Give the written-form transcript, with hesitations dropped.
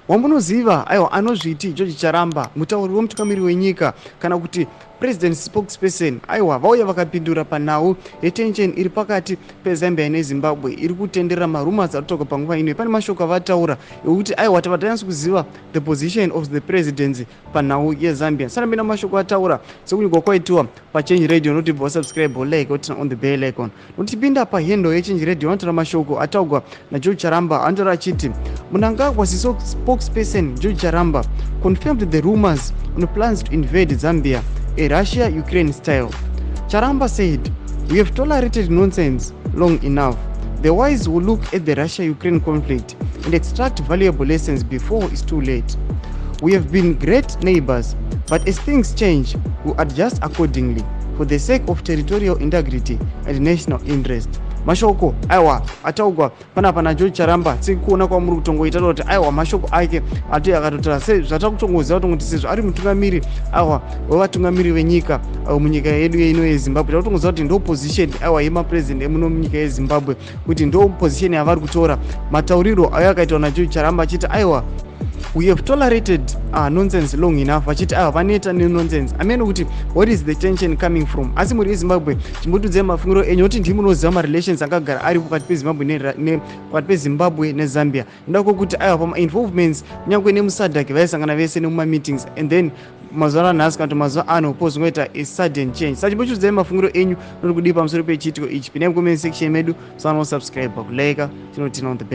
Wamunoziva, aiwa, anozviti George Charamba, mutauri wemutungamiri wenyika kana kuti president spokesperson, aiwa, vauya vakapindura panhau yetension iri pakati peZambia neZimbabwe iri kutenderera, marumours ari kutaurwa panguva ino. Pane mashoko avataura ekuti, aiwa, tava tanyatso kuziva the position of the presidency panhau yeZambia. Sanapinda mashoko ataura sekunyorwa kwaitiwa paChange Radio, noti bva wasubscribe, like, woturn on the bell icon. Notipinda pahandle yeChange Radio, vanotaura mashoko ataurwa naGeorge Charamba. Anotaura achiti Mnangagwa spokesperson George Charamba confirmed the rumors on plans to invade Zambia, a Russia Ukraine style. Charamba said, "We have tolerated nonsense long enough. The wise will look at the Russia Ukraine conflict and extract valuable lessons before it's too late. We have been great neighbors, but as things change, we adjust accordingly for the sake of territorial integrity and national interest." Mashoko, aiwa, ataurwa panapa naGeorge Charamba, sekuona kwamuri kutongoita kuti, aiwa, mashoko ake ati akatotaura sezvatakutongoziva kutongoti sezvo ari mutungamiri, aiwa, wevatungamiri venyika munyika yedu ino yeZimbabwe, takutongoziva kuti ndo position, aiwa, yemapresident emuno munyika yeZimbabwe, kuti ndo position yavari kutora. Matauriro ayo akaitwa naGeorge Charamba achiti, aiwa, "We have tolerated nonsense long enough," vachiti, aiwa, vaneta nenonsense. Amene kuti what is the tension coming from? Asi muri yeZimbabwe, chimbotiudzai mafungiro enyu, kuti ndii munoziva marelations angagara ari pakati peZimbabwe, pakati peZimbabwe neZambia. Ndoda kwokuti, aiwa, pamainvolvements kunyange nemuSADC vaisangana vese nemumameetings, and then mazuva anhasi kana kuti mazuva ano pozongoita a sudden change. Saka chimbochiudzai mafungiro enyu nori kudii pamusoro pechiitiko ichi. Pindai mucomment section medu, sanosubscribe, kulike, tinoturn on the bell.